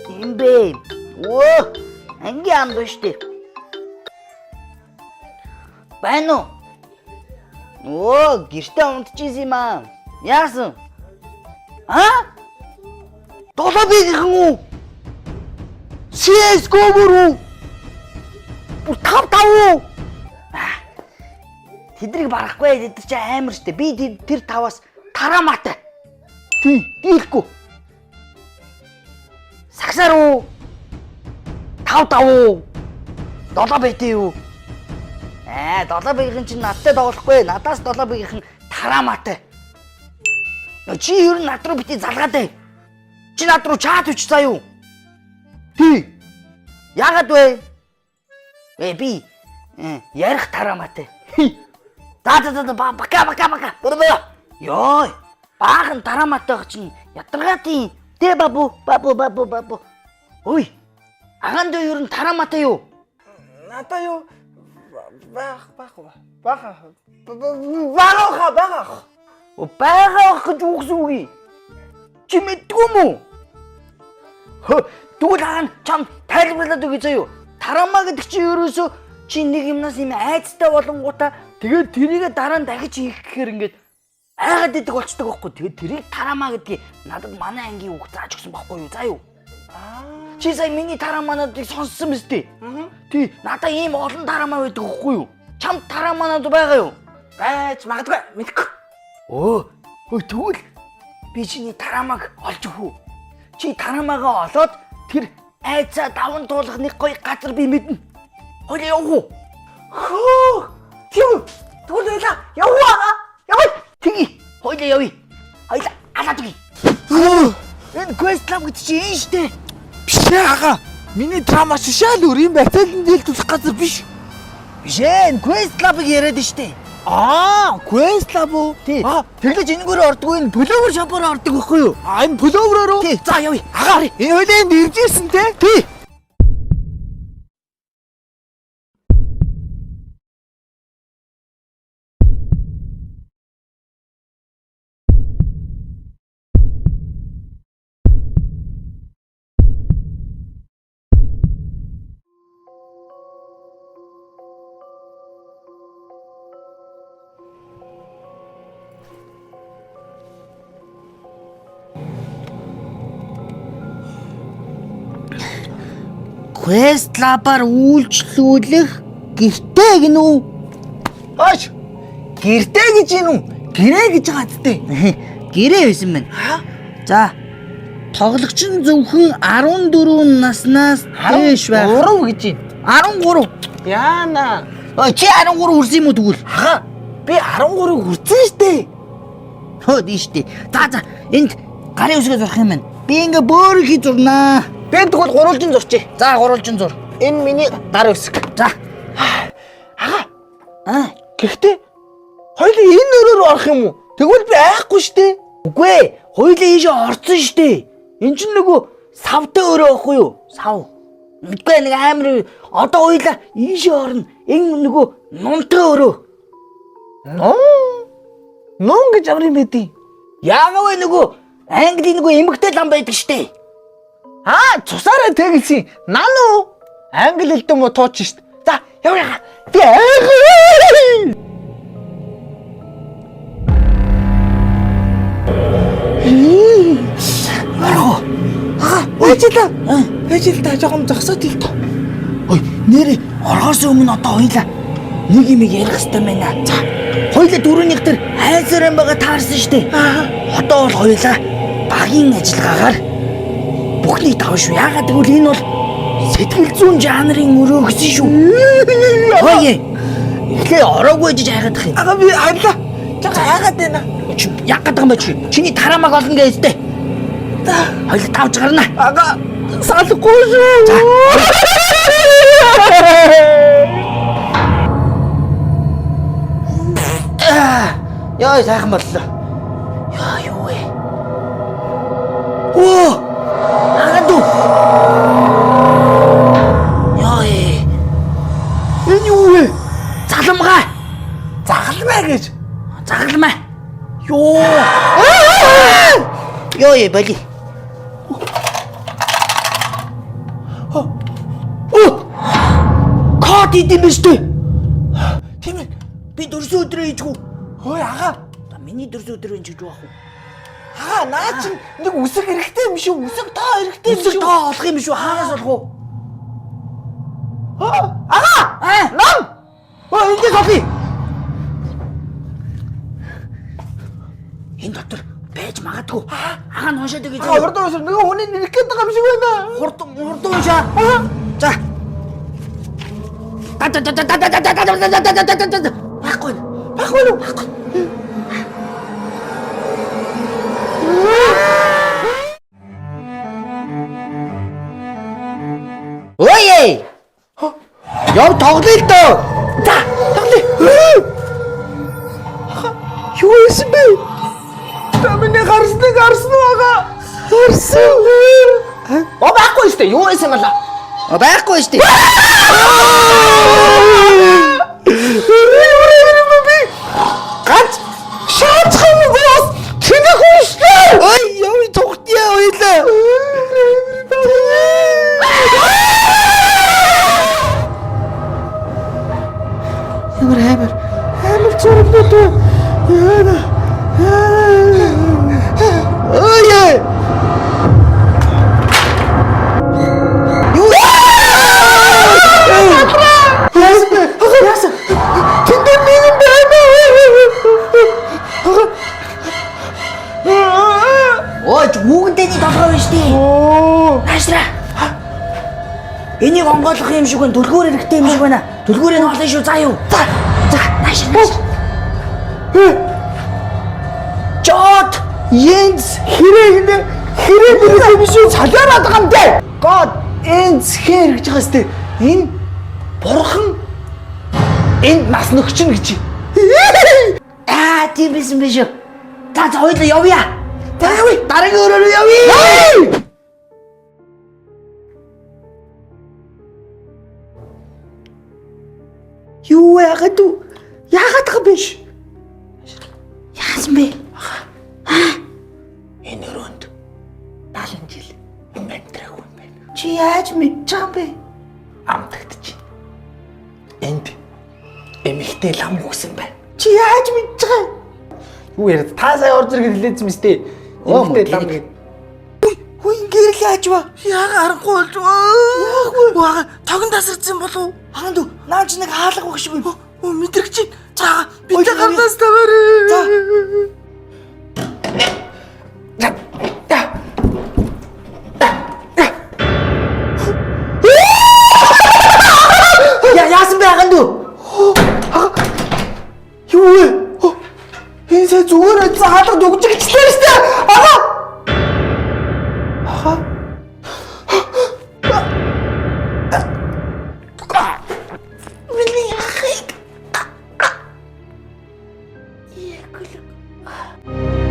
Юм бэ? Өө, анги ам биш үү? Байна уу? Өө, гэртээ унтчихсан юм аа. Яасан? А? Долоо бигхэн үү? CS:GO бүр үү? Бүр 5 5 уу? Тэдрийг барахгүй, тэд чи амар штэ. Би тэр таваас тараамаатай. Тий, дийлэхгүй. Сагсаар уу? 5 5 уу? Долоо байтээ юу? Аа, долоо бигхэн чинь надтай тоглохгүй. Надаас долоо бигхэн тараамаатай. Нөө чи ер нь над руу бити залгаатай. Чи над руу чат өч заа юу? Тий. Яагаад вэ? Э би ярих тараамаатай. За за за бака бака бака. Баа. Йой. Баахан тараамаатай байх чинь ядаргаатай. Тэ бабу бабу бабу бабу. Ой. Агаан дөө ер нь тараамаатай юу? Надаа юу байх байх баха бага бага. О байгаа байх гэж үгс үг юм. Чи мэддгүй юм уу? Хө, тэгвэл хаана чам тайлбарлаад өгье заяа. Тарамаа гэдэг чи ерөөсөө чи нэг юмнаас юм айцтай болонгуудаа тэгээд тэрийгэ дараа нь дахиж хийх гэхээр ингээд айгаад идэг болчдөг байхгүй. Тэгээд тэрийг тарамаа гэдгийг надад манай ангийн үг зааж өгсөн байхгүй юу? За юу? Аа. Чи сая миний тарамаануудыг сонссон мэт үү? Тий, надаа ийм олон тарамаа байдаг байхгүй юу? Чамд тарамаанууд байгаа юу? Байж магадгүй мэдгүй. Өө, өө тэгвэл би чиний тарамаг олж өгөх үү? Чи тарамагаа олоод тэр айцаа даван туулах нэг гоё газар би мэднэ. Хоёул явах уу? Хөө. Тийм. Тэгвэл байлаа. Яваа. Яваа. Тэгье. Хоёул явъя. Хоёул алаад өгье. Энэ Quest Lab гэдэг чи энэ штэ. Биш ээ ага. Миний драма шишаал өөр юм барьцаалan дийлдүүлэх газар биш. Биш ээ, энэ Quest Lab-ыг яриад штэ. Аа, Quest Lab уу? Тий. Аа, Тэглэж энэгээр ордгоо энэ Plover Shop-оор ордог байхгүй юу? а энэ Plover руу. Тий, за явъя. Ага, энэ хоёлын энд ирж ирсэн те? Тий. Quest Lab-аар үйлчлүүлэх гэртээ гинүү. Аач. Гэртээ гэж юм уу? Гэрээ гэж байгаа зү. Гэрээ байсан байна. За. Тоглогч нь зөвхөн 14 наснаас дээш байх. 3 гэж юм. 13. Яана. Ой, чи 13 хүрсэн юм уу тэгвэл? Ага. Би 13-ыг хүрсэн штэ. Хөө тийш дээ. За за, энд гарын үсгээ зурх юм байна. Би ингээ бөөрийнхий зурнаа. Би тэгвэл гурвалжин зурчээ. За, гурвалжин зур. Энэ миний гар үсэг. За. Ага. Аа. Гэхдээ хоёул энэ өрөөр орох юм уу? Тэгвэл би айхгүй штэ. Үгүй ээ, хоёулаа ийшээ орцсон штэ. Энд чинь нөгөө савтай өрөө байхгүй юу? Сав. Мэдгүй нэг амар одоо хоёулаа ийшээ орно. Энэ нөгөө нунтай өрөө. Нун. Нун гэж ямар юм бэ? Яагаад вэ нөгөө Английн нөгөө эмэгтэй лам байдаг штэ. Аа, цусаараа тэгсэн. Нан уу? Англи хэлтэй мó тууч штэ. За, явъя. Би айгүй. Орхоо. Аа, байж л та. Байж л та жоохон зогсоод ил тоо. Ой, нэрээ орхоос өмнө одоо хоёлаа нэг юм ярих хэрэгтэй байна. За, хоёлаа дөрөвнийх дээр айсаран байгаа таарсан штэ. Аа. Одоо бол хоёлаа багийн ажиллагаагаар бүхнийг давна шүү. Яагаад гэвэл энэ бол сэтгэл зүйн жанрын өрөө гэсэн шүү. Хөөе. Эхлээ ороогүй жиж хайгаад их юм. Ага би харлаа. Жоохон айгаад байна. Чи яг гэдэг юм ба чи. Чиний тарамаг олно гэжтэй. За, Хоёлаа тавж гарна. ага салахгүй шүү. Аа, Яа сайхан боллоо. Яа юу вэ? Оо! Хагаад. Йоо. Энэ юу вэ? Заламгай. Загалмай гэж. Загалмай. Йоо. Йоо, боли. Оо! Код идэм биш үү? Тийм ээ. Би дөрсөн өдрөө ижгүй. Хөөе агаа. Миний дөрсөн өдрөө ижиж яах вэ? Аа наа чин нэг үсэг хэрэгтэй юм шүү. Үсэг тоо хэрэгтэй юм Үсэг шүү. тоо олох юм шүү. Хаанаас олох вэ? Агаа! Аа! Нам! Өө эндээс олъё. Энэ дотор байж магадгүй. Агаа нь уншаад өгье. Аа урд уусар нөгөө хүний нэрх гээд байгаа юм шиг байна. Хурд хурд уншаа. За. Та та та та та та та та та та та та та та. Байхгүй. Байхгүй уу? Байхгүй. Ой! Яв тоглоё л дөө. За, тоглоё. Юу юм бэ? Та миний гарсныг харсан уу агаа? Харсан. Оо байхгүй шүү дээ. Юу байсан юм бэ? А байхгүй шүү дээ. Би гац шаачих юм уу? Бас тэнэг хүн шүү дээ. Ой, яв тогтъё ойлаа. Ямар амар амар зурглууд үү? Яана. Ой! Юу? Яасан бэ? Яасан? Тэнд дээр нэг юм байна. Ой, хүүгэнтэйний толгой байна шүү дээ. Оо. Наашра. Энийг онгойлгох юм шиг байна. Түлхүүр хэрэгтэй юм шиг байна. Түлхүүрийг олно шүү. За юу? За. За, нааш нааш. Жод. Янз хэрэг нэ хэрэг нэрээс юм шүү цалиараад байгаа юм дээ. God ends here гэж байгаа сте. Энэ бурхан энд нас нөхчин гэж. Аа, тийм байсан биш үү? За, за хоёулаа явъя. За, явъя. Дараагийн өрөө рүү явъя. Юу яагаад үү? Яагаад байгаа юм биш? Яасан бэ? Энэ өрөөнд 70 жил амьдрах хүн байна. Чи яаж мэдчих юм бэ? Амтагдчих. Энд эмэгтэй лам өгсөн байна. Чи яаж мэдчих юм? Юу яриад та сая орж ирэх хэлээдсэн мэт дээ. Оо, Эмэгтэй лам мөн гэдэг. Хүй ингээрэл яаж вэ? Яага аргагүй болж байна. Яах вэ? Яага тогон тасарсан болов уу? Хаан дүү, наа чи нэг хаалга баг шиг байна. Өө мэдрэгч. За Ой, бид гардаас таваарэ. За. За. За. Я яасан бэ хаан дүү? Юу вэ? Энэ сая зүгээр заалгад өгч гिचлээ шүү дээ. Ага. Ага. Миний ахыг. Ягл.